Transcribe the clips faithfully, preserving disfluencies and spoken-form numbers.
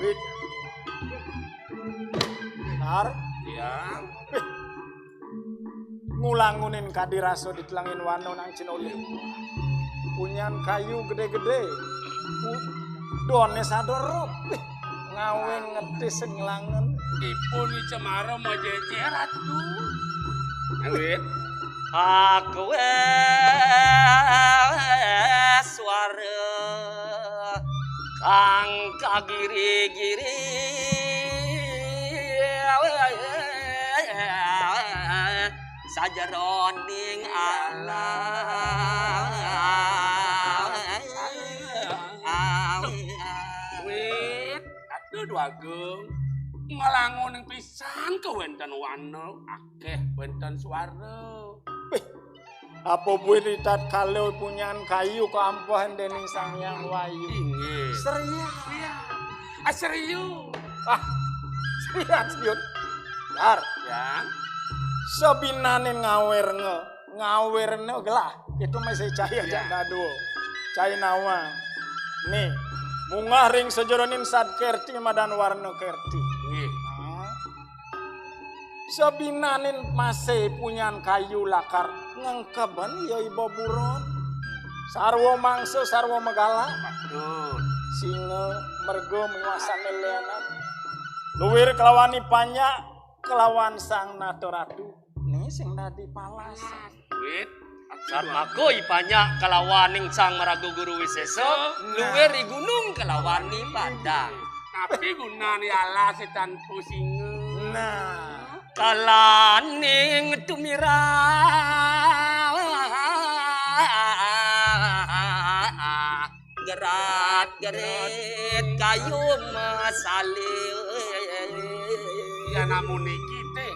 Wit. Nar. Ya. Ngulangunin kadi rasa ditelengin wana nang Cinolih. Punyan kayu gedé-gedé. Pu-, doné sadorop. Ngawé ngetis nglangen. Ipun Icemara majejer atu. Awit. Aku wé suara kang kagiri-giri sajeroning alam. Wit, aduh, Dwagung. Nglangun pisan kawénten wana, akéh wénten suara. Apa buin ritatkala punyan kayu kaampéhan déning Sang Hyang Wayu? Inggih. Serian. Serian. Ah, serius. Ah, serian, serius. Dar. Ya. Sabinané ngawirna, ngawirna gelah. Itu masih cahaya ya. Jak dadua. Cahaya nawang. Nih, munggah ring sajeroning sad kerti madan warna kerti. Nggih. Nah. Sabinané masih punyan kayu lakar ngengkeben ya iba buron. Sarwa mangsa, sarwa megala. Patut. Singa, merga, miwah sané lianan. Luwir kelawan I Panjak, kelawan Sang Nata Ratu. Né sing dadi palas. Wit. Satmaka I Panjak kelawaning Sang Maraga Guru Wisésa, nah, luwir I Gunung kelawan I Padang. Tapi gunané alasé tanpa singa. Nah. Kalaning tumirah gerat-gerit kayu masalin. Ya, namun niki téh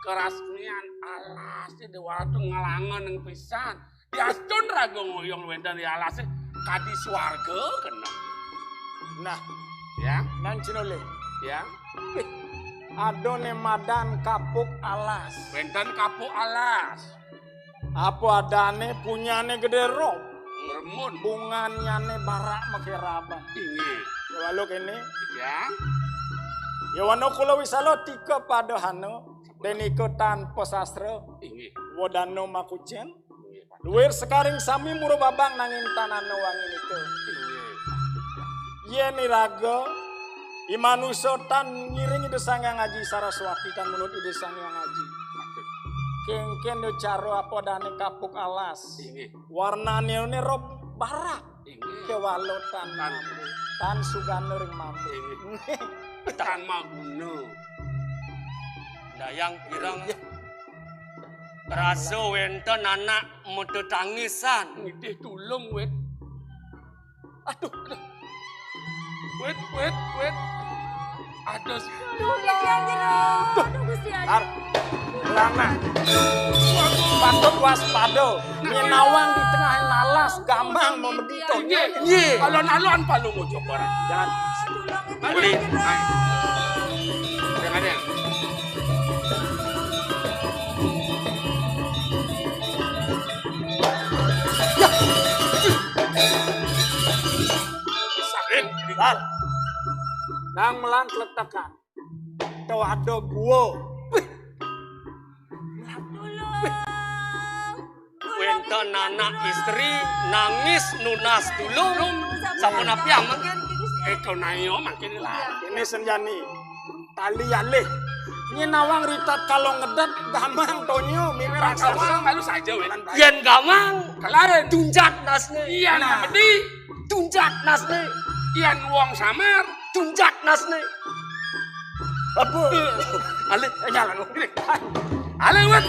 kerasmian alasé Déwa Ratu nglangen pisan. Diastun raga ngoyong wénten di alasé kadi swarga kena. Nah, ya. Nang Cinolih. Ya. Wih, ada né madan kapuk alas. Wénten kapuk alas. Apa adané punyané gedé rop. Remun. Bunganyané barak makeraban. Inggih. Ya, walau kéné. Ya. Ya, wana kula wisala tika padahana. Dénika tanpa sastra. Inggih. Wadana makucén. Inggih, Pak. Luwir sekaring sami mura babang nanging tanana wangi nika. Inggih. Yén iraga, i manusa tan ngiring Ida Sang Hyang Aji Saraswati, tan manut Ida Sang Hyang Aji. Kénkén cara apa adané kapuk alas. Inggih. Warnané né rop barak. Inggih. Kéwala tan, tan mambu. Tan sugana ring mambu. Inggih. Tan maguna. Dayang pireng. Inggih. Rasa wénten anak matetangisan. Nitih tulung, Wit. Aduh, aduh. Wit, Wit, Wit. Aduh. Aduh, Gusti Agung. Aduh, Gusti Agung. Tar. Lana. Patut waspada. Nyén nawang di tengah alas, gamang mamedhi tonyo. Inggih. Alon-alon palungguh cokoran. Jangan. Beli. Jangan ya. Sakit. Tar. Nang melang kletekan. Tuh ada gua. Tulung. Wénten anak istri nangis nunas tulung. Sapunapi amang? Eka nayo mangkin lah. Ini senjani. Tali alih. Nyén nawang ritatkala ngedet gamang tonyo mimih raksasa. Gamang lalu saja, Wit. Yén gamang, kelarin. Tunjat nasné. Iya, nah. Namedi. Tunjat nasné. Yén wong samar. Tunjat nasné. Apa? Alih. Eh, nyala lu. Alih, Wit.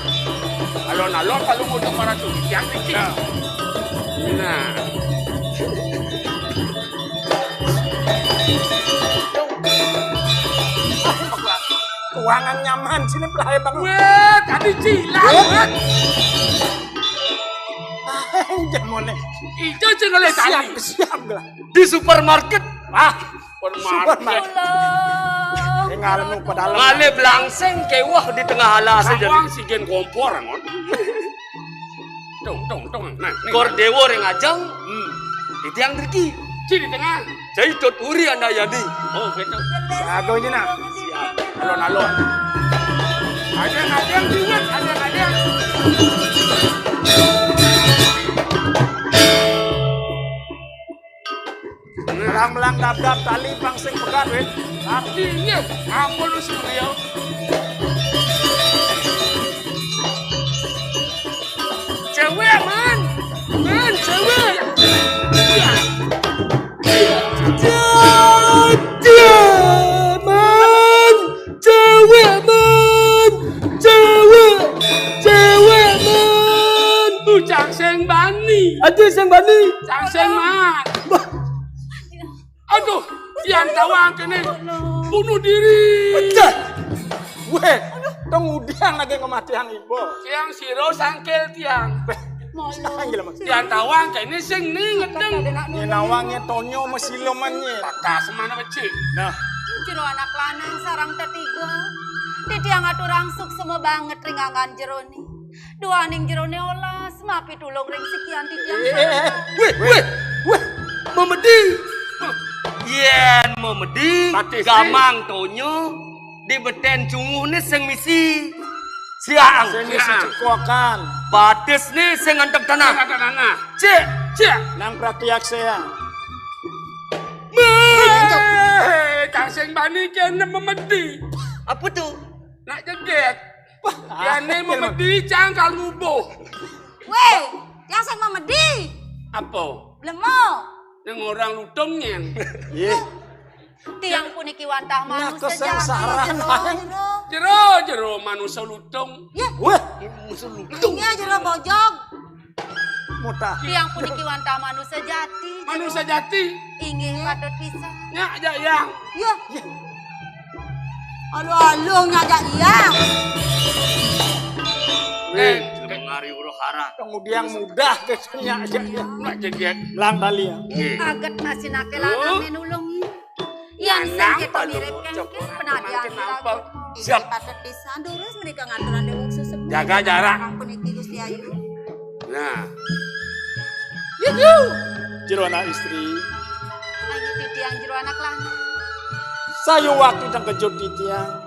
Alon-alon kalau mau depan tuh, yang tinggi. Nah. Nah. Ruangan nyaman sini pelai bang. Wét, tadi cilan, Wét. Wét. Ah, jamoné. Ijo sing oleh tadi. Siap, siap lah. Di supermarket. Ah, supermarket. Supermarket. Tolong. Tinggal nu padalem. Ngalih blangsing kéweh di tengah alas aja. Nawang sigen kompor, ngon. Tung, tung, tung. Nah, nih. Kor déwa ring ajeng. Hmm. Titiang driki. Ci di tengah. Cai Dot Uri Andayani. Oh, gitu. Jago aja nah. Siap. Alon-alon. Ada yang, ada yang jiwet, ada yang, ada yang. Melang-melang dap-dap tali pang sing pegat, weh. Artinya, ampun lu si beliau. Cewek, man. Man, cewek. Iya. Iya. Iya, man. Cewek, man. Cewek. Cewek, man. Tuh, cang seng bani. Aduh, seng bani. Cang seng man. Bah. Aduh, yang tawang kene bunuh diri. Pecah. Weh, tong udiang lagi kematian ibu. Tiang siro sangkel tiang. Sangkel, Mas. Yang tawang kene sing ni ngedeng. Ini nawangnya Tonyo mesilomannya. Patah semana becik. Nah. Jero anak lanang sarang tetiga. Titiang atur angsuk semua banget ringangan jerone. Duaning jerone olas, mapi tulung ring sikian titiang. Eh, eh, eh. Weh, weh, weh. Memedi. Yen memedi, Batis, gamang Tonyo, di beten cunguhne sing misi. Siang. Sing misi cekokan. Batisne sing ngantep tanah. Sing ngantep tanah. Cek, cek. Nang praktiak siang. Meh, cang sing bani kene memedi. Apa tuh? Nak jeget. Wah, ya ne memedi cang kal ngubuh. Weh, yang sing memedi. Apa? Blemo. Yang orang lutung nyen. Iya. Tiang puniki wantah manusia jati, sengsara, jero, Mang. Jero, jero manusia lutung. Ya. Wah, manusia lutung. Iya, jero bojog. Mudah. Tiang puniki wantah manusia jati, jero. Manusia jati. Inggih, patut pisan. Nyak, jak, yang. Iya. Iya. Aluh-aluh ngajak iya. Eh, mengari uruh hara. Kemudian mudah ke sini aja. Nak jeget. Lang kali ya. Aget masih nake lanang menulung. Yang sing kita mirip kan, kan penadian kita. Siap. Patut pisan durus menika ngaturan dewek susep. Jaga jarak. Ampun iki Gusti Ayu. Nah. Yuhu. Jero anak istri. Ayo titiang jero anak lanang. Sayu waktu tengkejut titiang.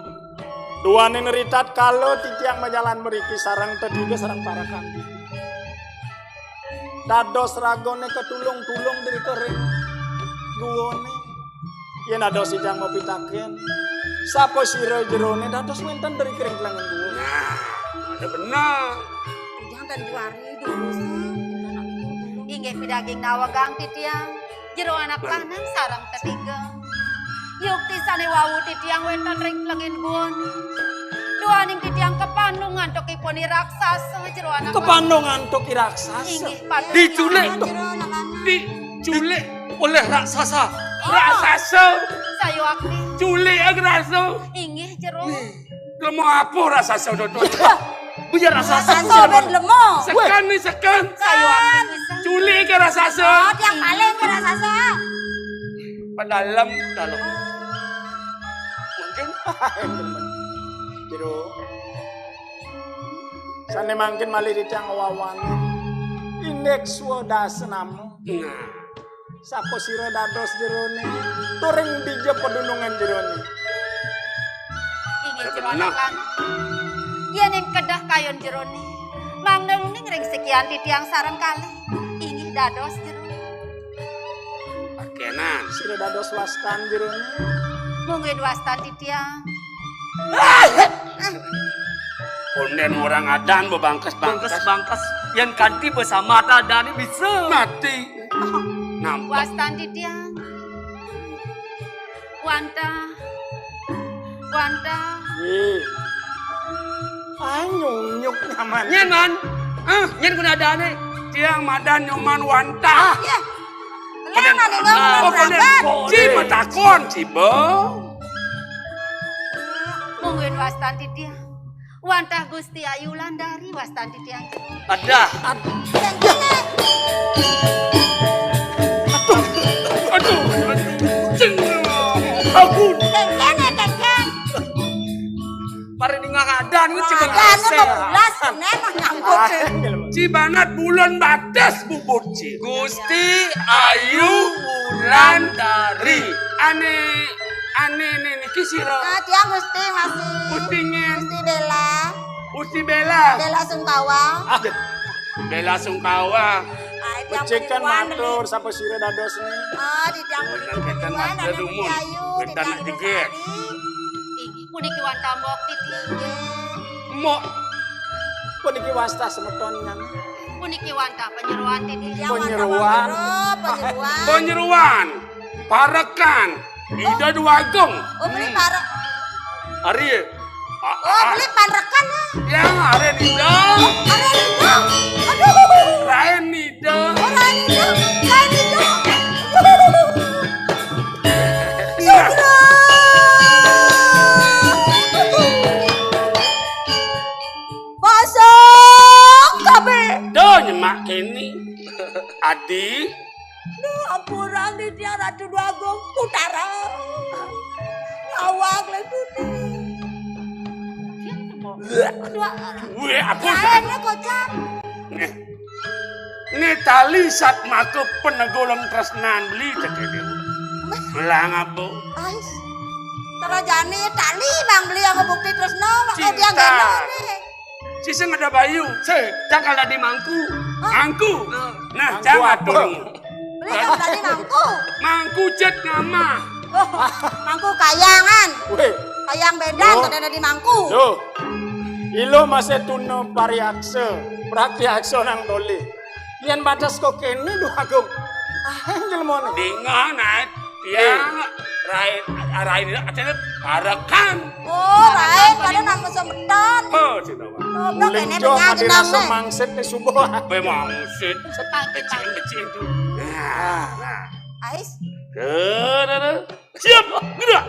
Duane neritat kala titiang majalan mriki sareng tetiga sareng para kandhing. Dados ragane ketulung-tulung drika ring guwane. Yen dados sidang mapitaken, sapa sira jerone dados wenten drika ring klengen guwa. Nah, ada bener. Ujang tan juari dulu. Inggih pidaging nawegang titiang. Jero anak lanang sareng tetiga. Yukti sane wau titiang wenten ring plengin guwa. Duaning titiang kepanung antuk ipun i raksasa jero anak lanang. Kepanung antuk i raksasa. Inggih, patut. Diculik. Jero anak lanang. Diculik oleh raksasa. Oh. Raksasa. Sayuwakti. Culik raksasa. Inggih, jero. Nih. Lemo apa raksasa, Dot? Biar raksasa. Raksasa ben lemo. Seken nih, seken. Sayuwakti. Culik ke raksasa. Oh, tiang paling ke raksasa. Padalem, padalem. Mungkin. Jero. Sane mangkin malih titiang wawan. Indek swadasa nama. Nah. Sapa sira dados jerone? Turing dija pedunungan jerone? Inggih jero anak lanang. Yen ing kedah kayun jerone, mangda uning ring sikian titiang sareng kalih. Inggih dados jero. Pakenan. Sira dados wastan jerone. Mungguing wastan titiang. Konden orang adan bebangkes-bangkes. Bangkes-bangkes. Yen kanti besamat adane bisa. Mati. Nampak. Wastan titiang. Wantah. Wantah. Eh. Ah, nyunyuk nyaman. Nyen, Man. Ah, nyen kun adane. Tiang madan Nyoman Wantah. Iya. Kalian ada ngomong. Oh, konden. Ci matakon, Ciba. Mungguing wastan titiang. Wantah Gusti Ayu Wulandari wastan titiang. Ada. Ad- Aduh, aduh, aduh. Cing. Ampun. Kengkene, kengken. Pare dingah adan ku ci Banat. Adan ku belas, nen mah nyambut. Ci Banat bulan bates bubut ci. Gusti Ayu Wulandari. Ane, ane ne niki sira. Ah, tiang Gusti masih. Gusti nyen. Gusti Bella. Gusti Bella. Bella Sungkawa. Ah, Bella Sungkawa. Ah, tiang Becik kan penipuan matur, sapa sira dados ne? Ah, di tiang penipuan, matur ane dumun. Ayu, di tiang nak jeget. Inggih puniki wantah mbok titiang. Mbok. Puniki wastah semeton nyan. Puniki wantah panyeroan titiang. Panyeroan. Panyeroan. Panyeroan. Parekan. Ida Dwagung. Oh, beli parek. Ari. Oh, beli parekan ya. Yang Ari Ida. Ari Ida. Aduh. Rain Ida. Oh, Rain Ida. Rain Ida. Sugra. Kosong kabeh. Duh, nyemak kene. Adi. Duh, ampura titiang Ratu Dwagung Utara. Ngawag le duni. Weh, apa? Lainnya kocak. Nih. Nih tali satmaka penegulung tresnan beli tekene. Belang apa? Ais. Terajane tali bang beli yang bukti tresno, waktu dia gendong nih. Sing ada bayu. Sing, cang kalau di mangku. Hah? Mangku. Nah, mangku cang apa? Atur. Beli yang tadi mangku. Mangku jet ngamah. Oh, mangku kayangan. Weh. Kayang bedan, loh. Kada ada di mangku. Loh. Ilo masih tuna pariaksa. Prakyaksa nang tolih. Yen batas kok kene, Duh Agung. Ah, jelmone. Dingah, Nat. Tiang, eh. Rain, Rain ini katanya parekan. Oh, Rain, pada nama semeton. Oh, sino. Oh, uling kene jo bengal kadene jenang, semangsit nih subuh. Be mangsit. Sepangkit. Becing, becing tuh. Nah, nah. Ais. Ke, nah, nah. Siap, gerak.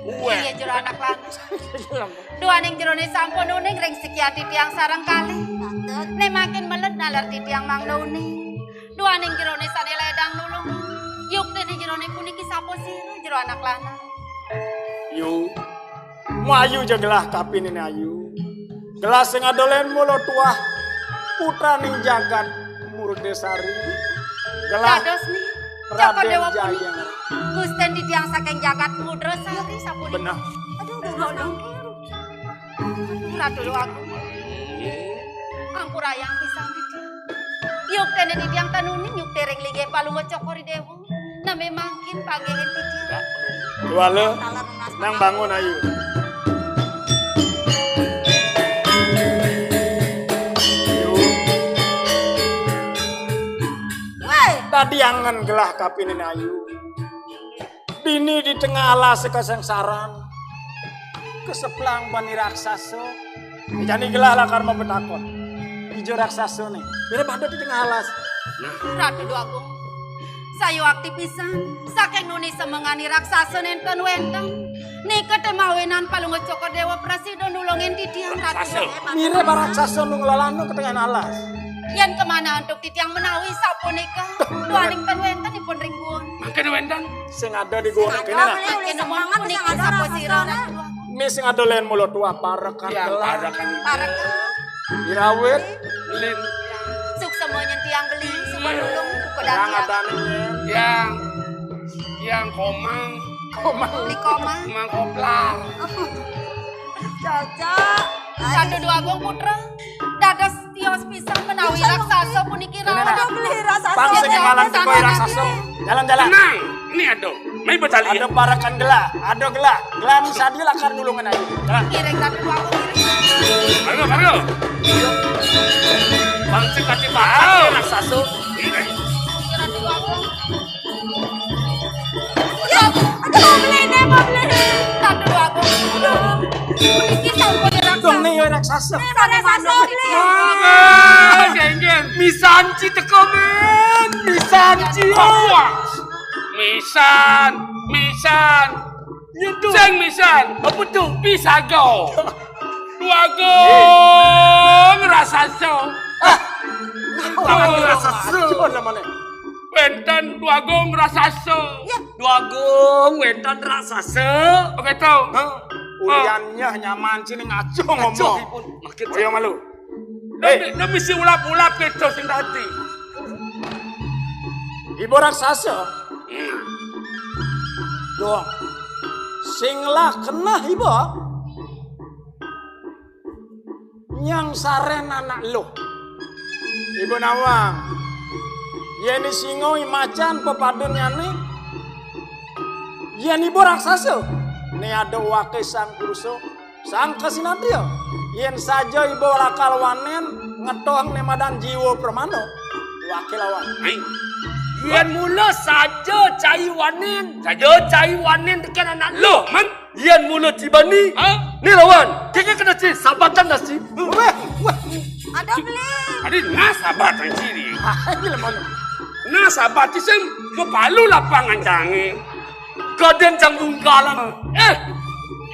Weh. Iya, jero anak lanang. Duaning jerone sampun uning ring sikiati tiang sareng kalih. Patut. Ne mangkin meled naler titiang mangda uning. Duaning jerone sane ledang nulung. Yuktine jerone puniki sapa sira, jero anak lanang? Yu. Mayu ja gelah kapinine ayu. Gelah sing adolen mula tuah putraning jagat Murdesari. Gelah dados nih. Cokor Raden Dewa Jaya. Punika Gusten titiang saking jagat Murdesari sapunika. Bener. Aduh, aduh, aduh. Aduh, Ratu Luwagung. Ampurayang pisan titiang. Yuktene titiang tan uning yukte ring linggih Palungguh Cokor I Dewa. Nami mangkin panggihin titiang. Wala nang bangun ayu. Woi. Tadi angen gelah kapinin ayu. Dini di tengah alas kasengsaran. Keseplang bani raksasa. Jani gelah lakar mabetakon. Ija raksasa ne. Mira pada di tengah alas. Nah. Ratu Déwa Agung. Sayuwakti pisan. Saking nuni semengani raksasa nenten wenten. Nika temawinan Palungguh Cokor Déwa prasida nulungin titiang Ratu Déwa Agung. Mira baraksasa nu nglalano ke tengah alas. Yen kemana antuk titiang menawi sapunika. Duaning ten wenten ipun ring puun. Mangkin wenten. Sing ada di gua kene nah. Mangkin semangat puniki sapa sira Ratu Déwa Agung. Ini sing ada lain mulut tua parekan. Ya, gelah. Parekan. Parekan. Irawit. Lin. Suksma nyentiang beli, suba nulung, buka daging. Yang, yang komang. Komang. Beli komang. Komang koplar. Cocok. Ratu Déwa Agung putra. Dados tios pisan menawi raksasa puniki rawan. Beli raksasa. Pang sing malang teko raksasa. Jalan-jalan. Tenang. Ini ada. Mai betali. Ada parekan gelah, ada gelah. Gelah nu sadi lakar nulungan ayu. Gelah. Kiring Ratu Déwa Agung kiring. Ayo, ayo. Bangsi kati bakal raksasa. Kiring. Ratu Déwa Agung. Aduh, beli deh, mau beli. Ratu Déwa Agung. Aduh. Iki sampun raksasa. Dong ne yo raksasa. Raksasa beli. Ah, geng-geng. Misanci teko, men. Misanci. Wah. Misan, misan. Nyeduh. Sing misan. Apa tu? Pisaga. Déwa Agung raksasa. Ah. Déwa Agung raksasa. Coba namanya. Wenten Déwa Agung raksasa. Ya. Déwa Agung wenten raksasa. Oke, to. Hah? Ulian nyeh nyaman sini ngaco ngomong. Ipun. Makin Oyo malu. Demi, demi si ulap-ulap kita sing tadi. Ibu raksasa. Hmm. Dong. Sing lah kena ibu. Nyang saren anak lo. Ibu nawang. Yen singo imacan pepadun nyane. Yen ibu raksasa. Ne ada wake sang purusa. Sang kasinatria. Yen saja ibu lakal wanen ngetoh ne madan jiwa permana. Wake lawan. Hai. Yen mula saja cai wanen. Saja cai wanen tekan anak lo. Man. Yen mula cibani. Ha? Ni lawan. Keke kena ci sabatan nasi. Weh, weh. Ada beli. Tadi nah sabatan ciri. Hai, lemon. Nah sabati sing mapalu lapangan cange. Kaden cang bungkalan. Eh.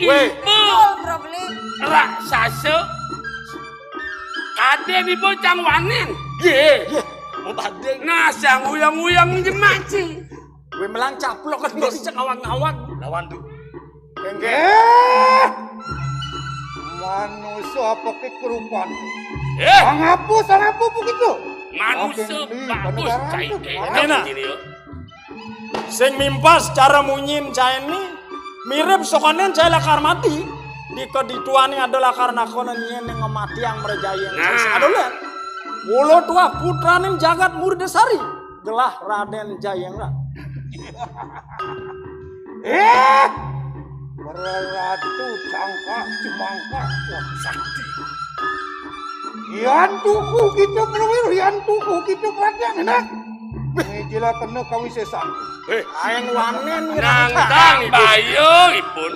Weh. Ibu. Betul, bro, beli. Raksasa. Kaden ibu cang wanen. Ye. Ye. Mabading. Nah, sang uyang-uyang jemak ci. Weh melang caplok kan. Terus. Bisa ngawang-ngawang. Lawan tu. Enggak. Eh. Manusia apa ke kerupan? Eh. Sangapu, sangapu begitu. Manusia. Makin di bagus, negara cai itu. Enak. Sing mimpas cara munyin cai ni mirip sokonen cai lakar mati. Di kedituane ada lakar nakonen nyen yang ngemati yang merejaya. Nah. Adolen. Wolo tuah putraning jagat Murdasari. Gelah Raden Jayengrat. Eh, Ratu Cangkah Cemangkah. Wah, sakti. Yan tuku kita perwira, yan tuku kita kerajaan, enak. Ini jelas kena kawisesan. Eh, aeng wanen nantang bayo ipun.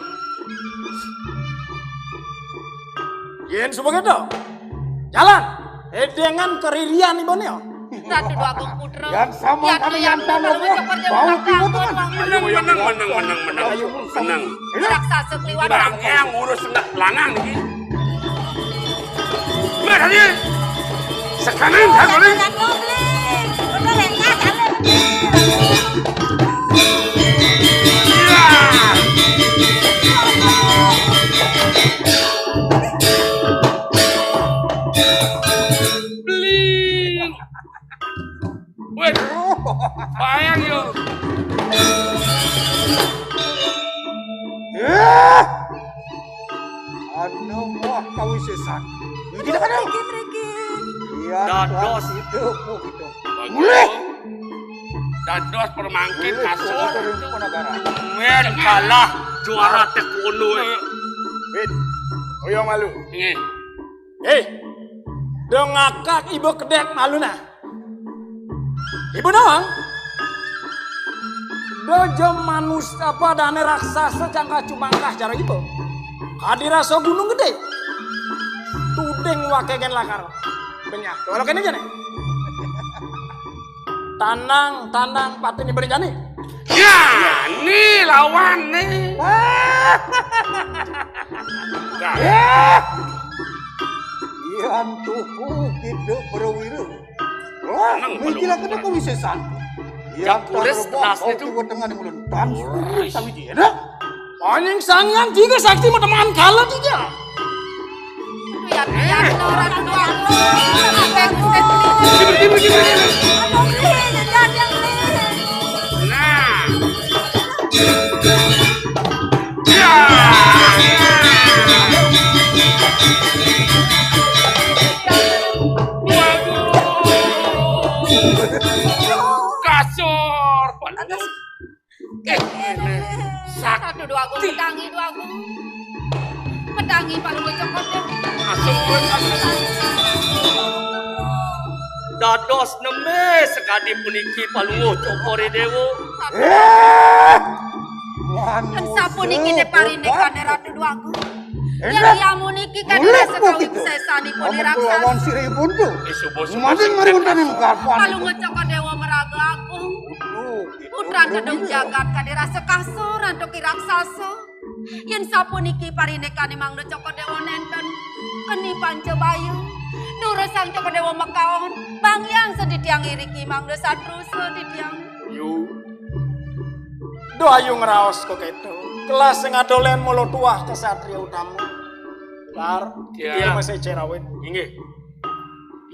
Yen sebegitu. Jalan. Edengan keririan ibone. Ratu Dwagung Putra. Yang sama kami yang tanggung ya. Bau tiba teman. Menang, menang, menang, menang, menang. Ayo, menang. Raksasa keliwat. Bang, yang ngurus sendak lanang iki. Mas, ayo. Sekarang, kan, boleh? Iya. Bling. Weh, bayang yo. Eh, anu muah kawisesan. Ini kan. Iya, dados itu gitu. Mulih. Dados permangkin kasur. Dumen kalah juara taekwondo. Wit, oyo malu. Nggih. Eh, do ngakak ibu kedek malu nah. Ibu nawang. Do jam manus apa dane raksasa cangka cumangkah cara ibu. Kadi rasa gunung gede. Tuding wakegen lakar. Benyah. Kalau kene jane. Tanang, tanang, patin ibu jani. Ya, ni lawan ni. Ya. Yan tuku kita perwira. Wah, menang, ini kena kawisesan. Yang kulis kelas itu. Tengah ni mulut. Dan sawiji, ya. Anjing sangian tiga sakti mau teman kalah tiga. Lihat, lihat, orang tua. Apa yang Ustaz beli? Gimana, gimana, gimana, gimana? Apa beli? Jadi ada yang beli. Nah. Ya. Waduh. Kasur. Panas. Eh, sakti. Aduh, Dwagung, pedangi, Dwagung. Pedangi, Palungguh Cokor. Masuk, masuk. Dados neme sekadi puniki Palungguh Cokor Dewa. Eh, kan sapuniki manusia deparine kade Ratu Dwagung. Yang yamuniki kade rasa kawisesanipun raksasa. Lawan sirih buntu. Mending mari wonten ing kapan. Palungguh Cokor Dewa meraga agung. Putra tedung jagat kade rasa kasur antuk raksasa. Yen sapuniki parinekane Mangda Cokor Dewa nenten keni panca bayu. Durusang Cokor Dewa makaon, bangyang seditiang iriki Mangda satru seditiang. Yu. Do ayu ngraos kok keto. Kelas sing adolen mula tuah kesatria utama. Lar, Iya. Iya masih cerawit. Inggih.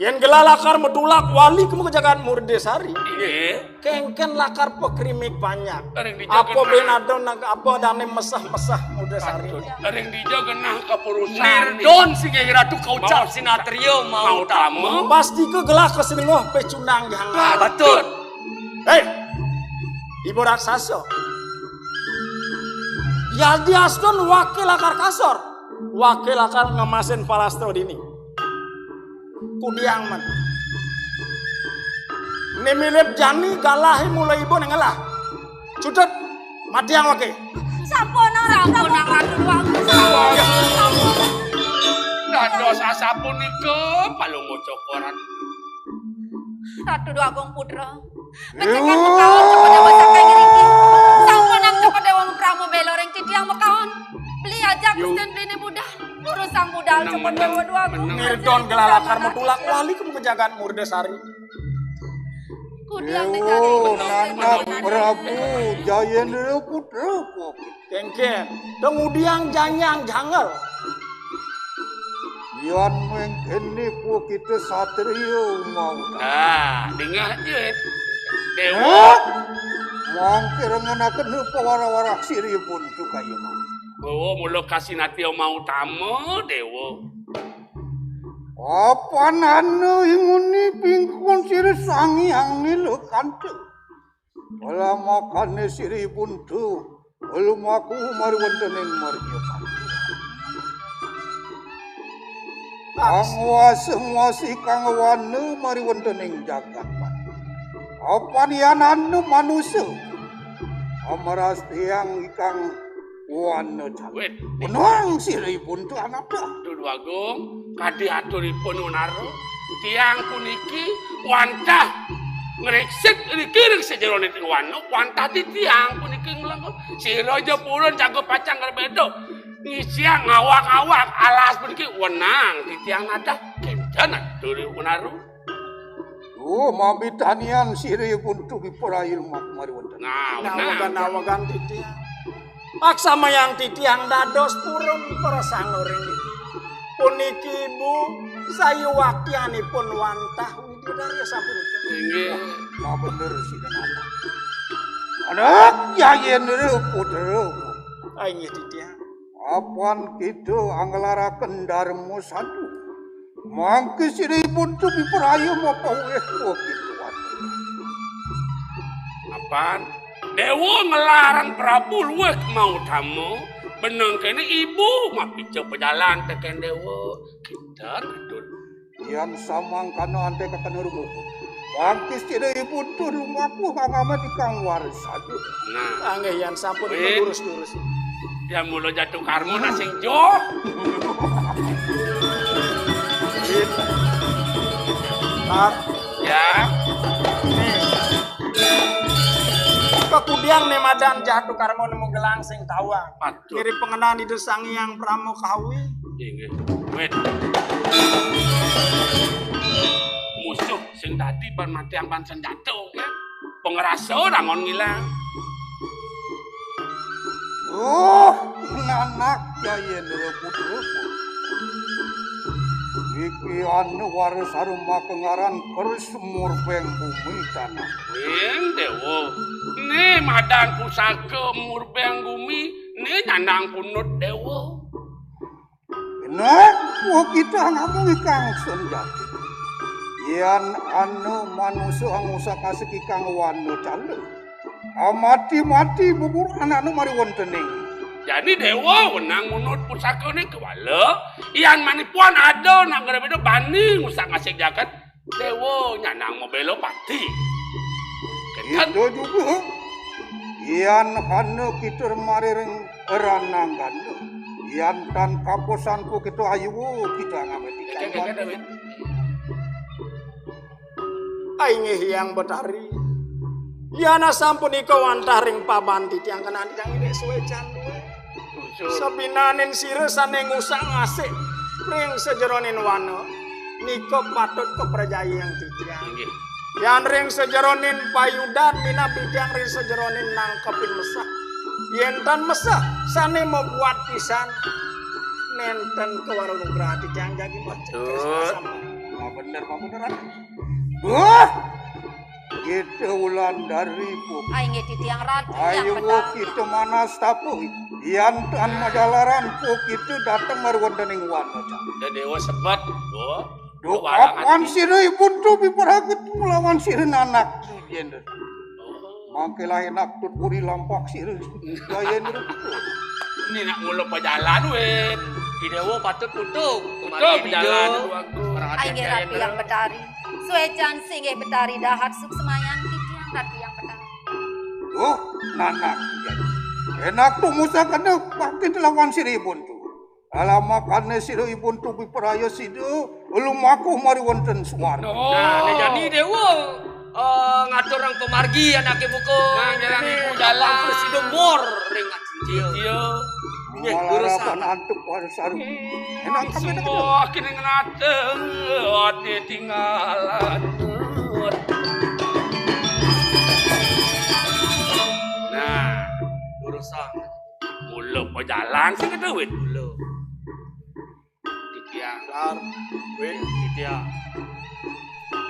Yen gelah lakar metulak wali kemu ke jagat Murdesari. Inggih. Kengken lakar pekrimik banyak. Ring dija Apa genah. Ben ada nang apa dane mesah-mesah Murdesari. Aduh, ring dija genah kepurusan. Nirdon singgih ratu kaucap Mau sinatria mau mau tamu. Tamu. Pasti ke gelah kesenengoh pecundang yang Ah, betul. Hei, ibu raksasa. Yadi Aston wakil lakar kasor. Wakil lakar ngemasin palastra dini. Kudiang men. Ni milip jani galahe mulai ibu ngelah. Cutet, matiang wake. Sampun, Ratu, sampun, Ratu Dwagung. Sampun, sampun. Dados asapunika palungguh cokoran. Ratu Dwagung Putra. Becik Ewu. Mekaon cepet dewa saking ngriki. Sampun nang cepet dewa Pramu bela ring titiang mekaon. Beli ajak Yu. Gusten beli budal. Lurusang budal Menang, cepet menang, dewa Dwagung. Menang. Nirdon gelah lakar metulak wali kemu ke jagat Murdesari. Kudiang Ewu, dicari. Nanak Prabu Jayendra Putra. Kengken, kemudian janyang jangel. Yan mengkene pu kita satria mau. Nah, dingeh aja. Dewa. Hah? Mangke rengenaken pawara-warak siri pun tukaya mau. Bawa mula kasinatya mau utama, Dewa. Apan anu inguni pingkun siri sangiang nila kantu. Wala makane siri buntu, lumaku mari wonten ing marga. Kang wasa-wasi kang wana mari wonten ing jagat. Apan yan anu manusa, amaras tiang ikang wana jagat. Wit. Menang siri buntu anakda. Duh Agung, kadi aturipun Unara, tiang puniki wantah ngreksit riki ring sajeroning wana, wantah titiang puniki nglengkung. Sira ja purun jago pacang ngerbeda. Ngisiang ngawak-ngawak alas puniki wenang titiang nadah. Kenten atur Unara. Oh, mabitanian siripun tu biprayu lumak mari wonten. Nah, wenang. Nawegan, nawegan titiang. Aksamayang titiang dados purun prasangga ring puniki, Ibu, sayuwaktianipun wantah wididarya sapunika. Inggih. Wah, bener sih, kenapa? Anak Jayendra Putra. Ah, inggih, titiang. Apan kita anglaraken Darma Sadu. Mangke siripun tu biprayu mapaweh kagituan. Apan Dewa ngelarang Prabu luwih mautama, beneng kene ibu mapica pejalan teken Dewa. Kinten atur. Yan samangkana ante kakana rumuku. Mangke siripun tu lumaku kang amat ikang waris aja. Nah. Anggih yan sampun Wit. Lurus-lurus. Ya mula jatuh karma nak sing joh. Tar. Ya. Nih. Kekudiang ne madan jatuh karma nemu gelang sing tawang. Pat. Ngiring pengenan Ida Sang Hyang Prama Kawi. Inggih. Wit. Musuh sing dadi ban matiang ban senjata, ya. Pengerasa rangon ngilang. Oh, nanak Jayendra Putra. Iki anu waris arum makengaran keris murbeng bumi tanah. Wing Dewa, ne madan pusaka murbeng bumi, ne nyandang punut Dewa. Nah, wah kita namung ikang senjati. Yan anu manusa angusak asik ikang wana cala. Amati-mati bubur anaknu mari wontening. Jani Dewa wenang munut pusakane kewala, yan manipuan ada nak ngerebeda bani ngusak ngasik jagat. Dewa nyanang mabela pati. Kenten. Kita juga. Yan hana kita mari ring ranang ganda. Yan tan kaposanku kita ayu kita ngamati. Kenten, kenten, kenten. Ai nggih Hyang Betari. Yan asapunika wantah ring paban titiang kenan titiang indik suwe canduwe. Sabinaning sira sane ngusak ngasik ring sajeroning wana, nika patut kaprajayang titiang. Inggih. Yan ring sajeroning payudan minab titiang ring sajeroning nangkepin mesah. Yén tan meseh sané mabuat pisan, nénten kawarung gratis yang jagi macet. Betul. Nah, bener, Pak, bener, Ratu. Wah, kita Wulandari, Puk. Ai, inggih titiang Ratu Hyang Betari. Ayo, kita manas tapuh. Yan tan majalaran, Puk, kita dateng mari wonten ing wana, Cak. Déwa sebet, Puk. Duh, kapan sira Ibun Tu piparagit nglawan sira nanak? Yén Mangké lah enak tut puri lampak sira. Gayén rupa. Ini nak mula pajalan, Wit. Idewa patut kutuk. Kutuk pajalan, Duagung. Ai, inggih Ratu Hyang Betari. Suécan singgih Betari dahat suksmayang titiang Ratu Hyang Betari. Duh, nanak. Enak tu musa kena pakin lawan sira Ibun Tu. Alamakané sira Ibun Tu piparaya sira lumaku mari wonten suwarga. Nah, nah, jani Déwa, eh, ngaturang pamargi anaké buka. Nah, jalan ini ibu jalan. Apa sida mor ring Acil. Iya. Nggih, lurus. Malarapan antuk pada saru. Enak kami semua kini ngenate ati tinggalan. Nah, urusan. Mula pajalan sing keduwit mula. Titiang. Lar. Wit, titiang.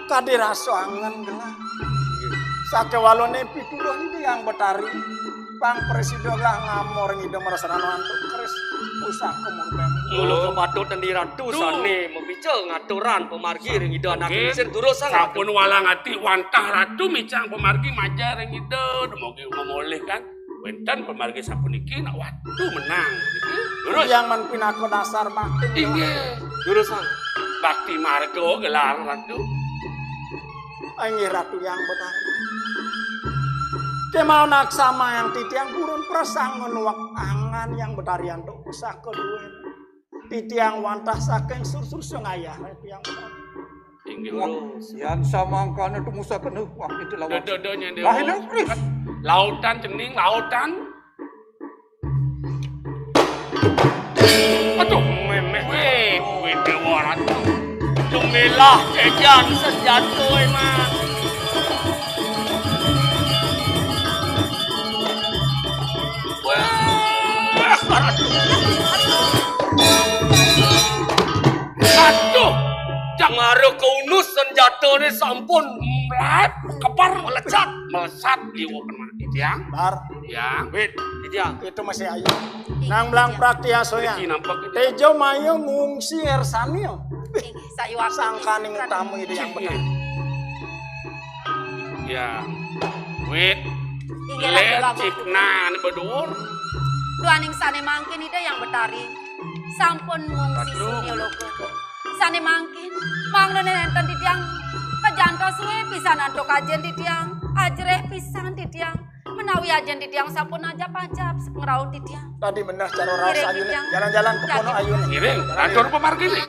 Kadi rasa angen gelah. Nggih. Sakewalané pituduh Hyang Betari. Pang presida lah ngamor ngida marasarana antuk keris pusaka murben. Mula kapatut Dendi Ratu sané mabica ngaturan pamargi ring Ida Anak Lingsir durus sang. Sampun walang ati wantah Ratu micang pamargi majeng ring Ida, dumugi mamolih kan. Wénten pamargi sapuniki nak watu menang. Niki lurus. Yang men pinaka dasar bakti. Inggih. Lurus, Sang. Bakti marga gelar Ratu. Inggih Ratu Hyang Betari. Kemawon aksamayang titiang purun prasangga nuwek angan Hyang Betari antuk pusaka duwé. Titiang wantah saking sur-sur sing ayah Ratu Hyang Betari. Inggih, wah, lurus. Yan samangkana tumusakena wah itu lawan. Dodo, dodo, nyende. Wah, ini, Kris. Lautan cening, lautan. Aduh, méméh. Wéh, kuwi Déwa Ratu. Dumilah jajan senjata, Mas. Wéh, Ratu. Aduh, jang mara kaunus senjatane sampun mlep, kepar, melesat, melesat liwuh kena titiang. Bar. Ya, wit, titiang. Itu masih ayu. Nang belang praktiasoya. Iki nampak itu. Tejo mayo ngungsi ersani. Inggih, sayuwaktu. Sangkaning utama itu yang benar. Ya. Wit. Inggih, lek lagu-lagu. Cikna ane beduur. Duaning sane mangkin Ida Hyang Betari sampun ngungsi. Aduh. Sunya loka. Sane mangkin, mangda nenten titiang kajantos suwe pisan antuk ajin titiang, ajreh pisan titiang. Menawi ajin titiang sampun ajap-ajap sapengrauh titiang. Tadi menah cara raos. Ngiring ayune. Titiang. Jalan-jalan ke pono ayune. Ngiring, atur pemargine.